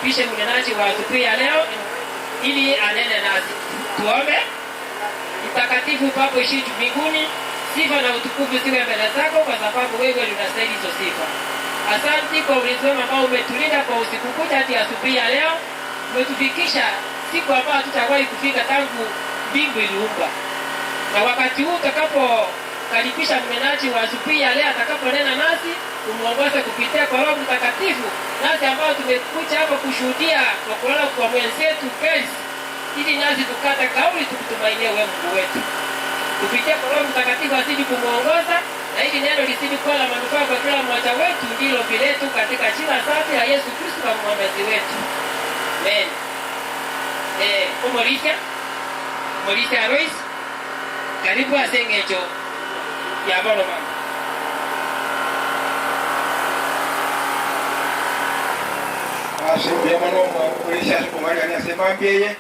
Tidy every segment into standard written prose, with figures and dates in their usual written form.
tumkaribishe mnenaji wa asubuhi ya leo ili anene nasi. Tuombe. Mtakatifu Baba uishie juu mbinguni, sifa na utukufu ziwe mbele zako, kwa sababu wewe ndiye unastahili hizo sifa. Asante kwa ulinzi wema ambao umetulinda kwa usiku kucha hadi asubuhi ya leo, umetufikisha siku ambayo hatutawahi kufika tangu mbingu iliumbwa. Na wakati huu utakapokaribisha mnenaji wa asubuhi ya leo atakaponena nasi, umuongoze kupitia kwa Roho Mtakatifu, nasi ambao tumekuja hapa kushuhudia kwa kulala kwa mwenzetu Percy, ili nasi tukate kauli tukutumainie wewe Mungu wetu. Kupitia kwa Roho Mtakatifu azidi kumuongoza na ili neno lizidi kuwa la manufaa kwa kila mmoja wetu, ndilo ombi letu katika jina safi la Yesu Kristo na mwombezi wetu. Amen. Eh, omorisia omorisia Alois, karibu ase eng'encho ya bono mama. Ase mbuya mono omorisia ase okong'arigania ase emambia eye.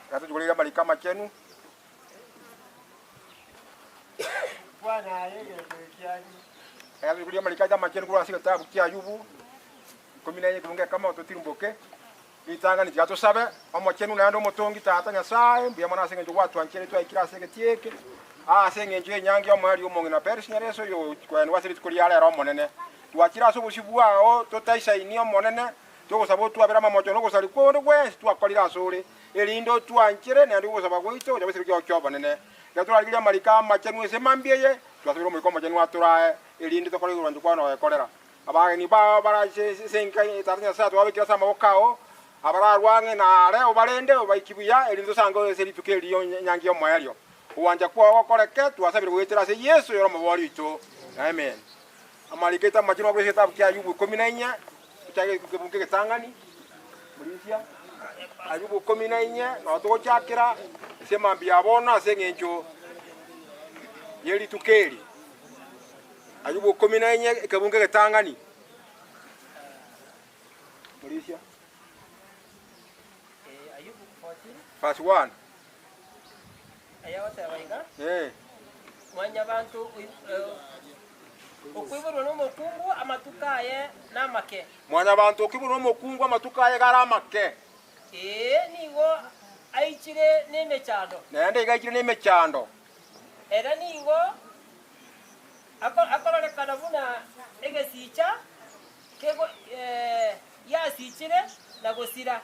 Iga tochikoreire amariko amachenu. Iga tochikoreire amariko aito amachenu korwa ase egetabu kia Ayubu, ikomi na enye ekebungo ekemo totirimboke. Ritang'ani tiga tosabe, Omochenu naende omotongi Tata Nyasae, mbuya mono ase engencho gwatwancheire twaikire ase egetii eke, ase engencho y'enyangi y'omoerio omong'ina Perisi Nyareso oyokoenigwa ase rituko ria rero Omonene. Twachire ase obosio bwao totaisaini Omonene, togosaba otwabere amamocho na ogosaria konde gwensi twakorire asore, erinde otwanchere naende ogosaba gwaito gocha bw'esiko kiao ki'obonene. Ekero torarigererie amariko amachenu ase mambia eye, twasabire Omoika Omochenu atorae, erinde tokore igoro kwao na goekorera. Abageni bao barache ase enka ya Tata Nyasae twababekire ase amaboko ao, abararwe ang'e na aare, obarende, obaikie buya, erinde tosange ase rituko eri ri'enyangi y'omoerio. Ogwancha kwao gokoreke, twasabire goetera ase Yeso oyore Omobori oito. Amen. Amariko aito amachenu akorwa ase egetabu kia Ayubu ikomi na inye, tochake ekebungo egetang'ani, Morisia. Ayubu ikomi na inye, nao togochakera ase emambia ya bono ase eng'encho ye rituko eri. Ayubu ikomi na inye, ekebungo egetang'ani. Morisia. Eh, Ayubu 14 Verse 1. ayagoteba iga Eh. mwanyabanto oi- eh, okoiborwa nomokungu amatuko aye namake Mwanyabanto okoiborwa nomokungu amatuko aye gare amake. Ee, nigo aichire nemechando. Naende iga aichire nemechando. Ere nigo akororekana buna egesicha giasichire na gosira.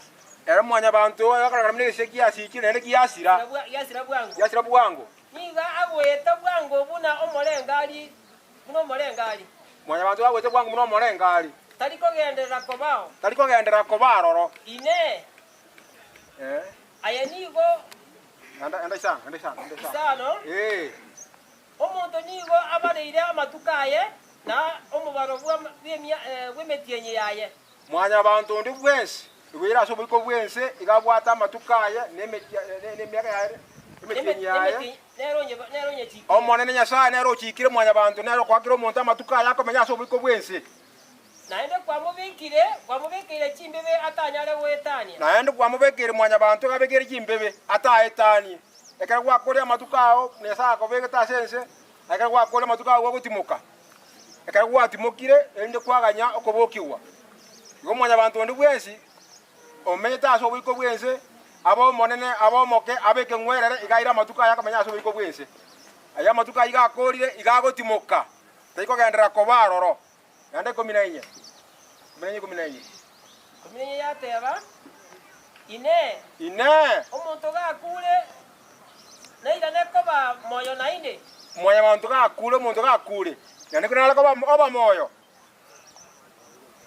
Ere Mwanyabaanto oyo akororekana buna egesicha giasichire naende giasira. Giasira bwango. Giasira bwango. Nigo agoeta bwango buna omorengari, buna omorengari. Mwanyabaanto agoeta bwango buna omorengari. Tari kogenderera kobao. Tari kogenderera koba aroro. Inee! Aye nigo. Enda isano, enda isano, enda isano. Isano. Ee. Omonto nigo abareire amatuko aye, na omobaro bw'emetienyi yaye. Mwanyabanto onde bwensi obeire ase oboiko bw'ense iga abwate amatuko aye na emiaka yaye, emetienyi yaye. Omonene Nyasae nere ochiikire mwanyabanto, nere okoa kera omonto amatuko aye akomenya ase oboiko bw'ense. Naende kwamobekire, kwamobekeire chimbebe atanyare goetania. Naende kwamobekeire mwanyabanto abekere chimbebe ataetanie. Ekero gwakoria amatuko ao, Nyasae akobegete ase ense, na ekero gwakoria amatuko ao gogotimoka, ekero gwatimokire, erinde kwaganya okobokigwa. Igo mwanyabanto onde bwensi omenyete ase oboiko bw'ense, abe omonene, abe omoke, abe ekeng'werere, iga aire amatuko aye akomenya ase oboiko bw'ense. Ayio amatuko ayio gakorire, iga agotimoka, taikogenderera koba aroro. Naende ikomi na inye, ikomi na inye, ikomi na inye. Ikomi na inye yateba, Inee! Inee! Omonto gakure, nairane koba moyo naende? Mwanyabanto gakure, omonto gakure, naende nare koba oba moyo?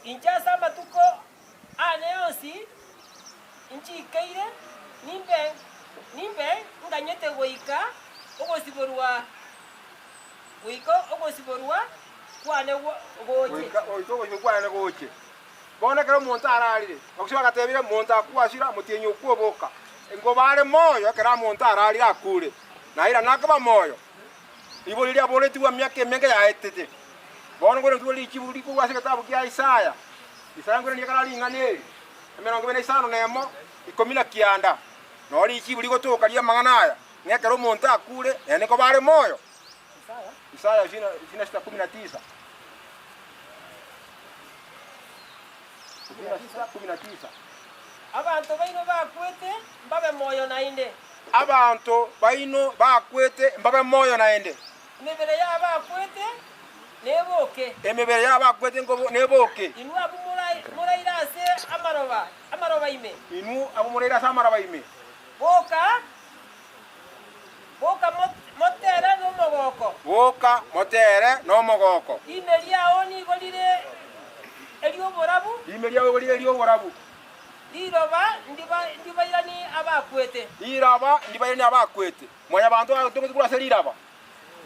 Inche ase amatuko aane onsi nchikeire, nimbe nimbe nganyete goika ogosiborwa goika ogosiborwa kwane goche. Goika ogosiborwa kwane goche. Bono ekero omonto ararire, gose bagatebire, Omonto akwasira, omotienyi okwoboka, ingoba are moyo ekero omonto ararire akure, nairane akoba moyo. Ribori riaboretigwe emiaka emenge yaetete. Bono nkoirana richibu rikorwa ase egetabu kia Isaya. Isaya nkoirana ekero ring'ana eri, emerongo ebere na isano na emo, ikomi na kianda. Noo richibu rigotoka ri'amang'ana aya, ng'a ekero omonto akure, naende nkoba are moyo. Isaya 26:19. 16, 19. Abanto baino bakwete mbabe moyo naende. Abanto baino bakwete mbabe moyo naende. Emebere y'abakwete neboke. Emebere y'abakwete neboke. Inwe abwo moraire ase amaroba, amaroba ime. Inwe abwo moraire ase amaroba ime. Boka, boka motere nomogoko. Boka motere nomogoko. Rime riao nigo rire eri'oborabu. Rime riao nigo rire eri'oborabu. Riroba ndibairanie abakwete. Riroba ndibairanie abakwete. Mwanyabanto agatongeti korwa ase riraba,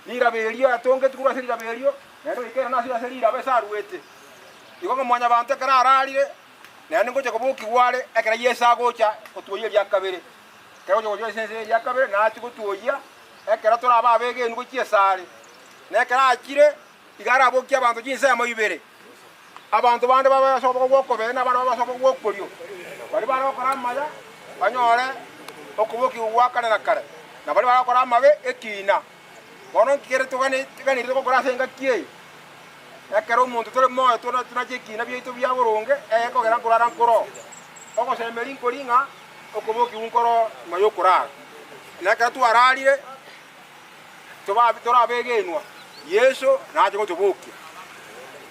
riraba erio atongeti korwa ase riraba erio, naende goika ere nase ase riraba ase aruete. Igo ng'a mwanyabanto ekero ararire, naende ngocha kobokigwa are ekero Yeso agocha gotwoyia eria kabere. Ekero agocha gocha ase ense eria kabere, nache gotwoyia ekero torabe abegenwa gochia asare. Na ekero achire, iga arabokie abanto chinsemo ibere. Abanto bande babe ase okoboko gw'okobee na abande babe ase okoboko gw'okorio. Baria bare gokora amaya banyore okobokigwa gwa kare na kare, na baria bare gokora amabe ekiina. Bono nki kere toganeire gokora ase engaki eye? Ekero omonto tore moyo tonache ekiina biaito bia boronge, egekogera nkorara nkoroo. Ogosemeria nkori ng'a okobokigwa nkoroo nyuma y'okorara. Na ekero twararire, torabegenwa, Yeso nache gotobokia.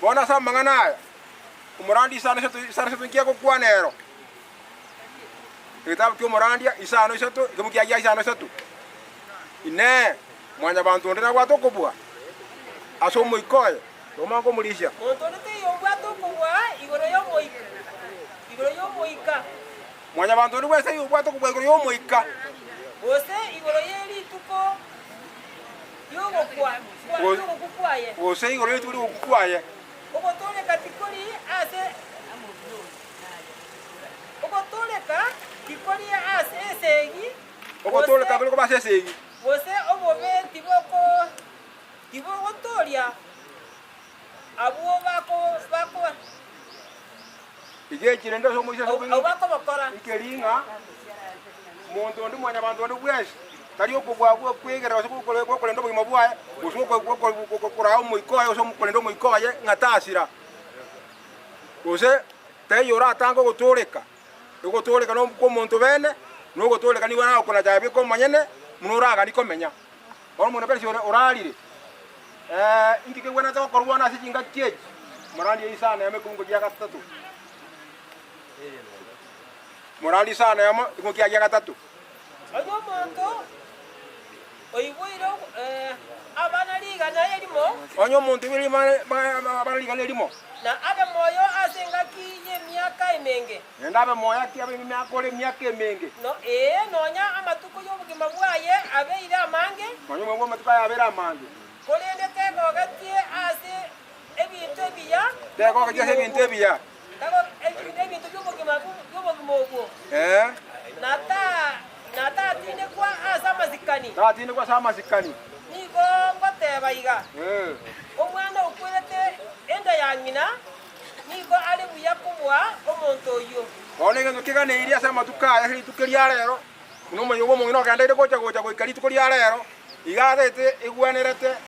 Bono ase amang'ana aya, omorandia isano isato isano isato inki agokwana ero? Egetabu ki'omorandia isano isato ekemo kiaye gia isano isato. Inee! Mwanyabanto onde nabwate okobua ase omoika oye, tomanye komorisia? Monto onde taiyo obwate okobua igoro y'omoika, igoro y'omoika. Mwanyabanto onde bwensi taiyo obwate okobua igoro y'omoika. Gose igoro ye rituko ri'ogokwa kwaye. Gose igoro ye rituko ri'ogokwa kwaye. Ogotooreka tikori ase Ogotooreka tikori ase esegi. Ogotooreka tikori koba ase esegi. Gose obobe tibogotooria abwo bako. Iga echi rende ase omoisia ase Abwo bakobokora. Nkeri ng'a monto onde mwanyabanto onde bwensi tari okobua gw'okwegerera gose gw'okorenda obogima bwaye, gose gw'okoraa omoika oye, gose korenda omoika oye ng'a tasira, gose taiyo oratange ogotooreka. Ogotooreka kw'omonto bene, na ogotooreka nigo aragokonacha aye bweka omonyene, buna oraganie komenya. Bono omonto bwensi orarire, inki kegwenerete gokorwa bono ase chingaki echi? Morandie isano emo ekeungo gia gatato. Morandie isano emo ekeungo kiaye gia gatato. Onye omonto oiboire abana rigana erimo. Onye omonto oiboire abana rigana erimo. Na abe moyo ase engaki y'emiaka emenge. Naende abe moyo ake abe ore emiaka emenge. Ee, nonya amatuko y'obogima bwaye abeire amange. Nonya obogima bw'amatuko aye abeire amange. Korende tegogetie ase ebinto ebiya. Tegogetie ase ebinto ebiya. Ebinto bi'obogima obwo. Na tatindekwa ase amasikani. Tatindekwa ase amasikani. Nigo ngoteba iga, Omwana okwerete enda ya ng'ina nigo are buya kobua omonto oyio. Bono egento keganeirie ase amatuko aya ase rituko ria rero, buna omoyio bw'omong'ina ogendereire gocha-gocha goika rituko ria rero, iga atagete egwenerete.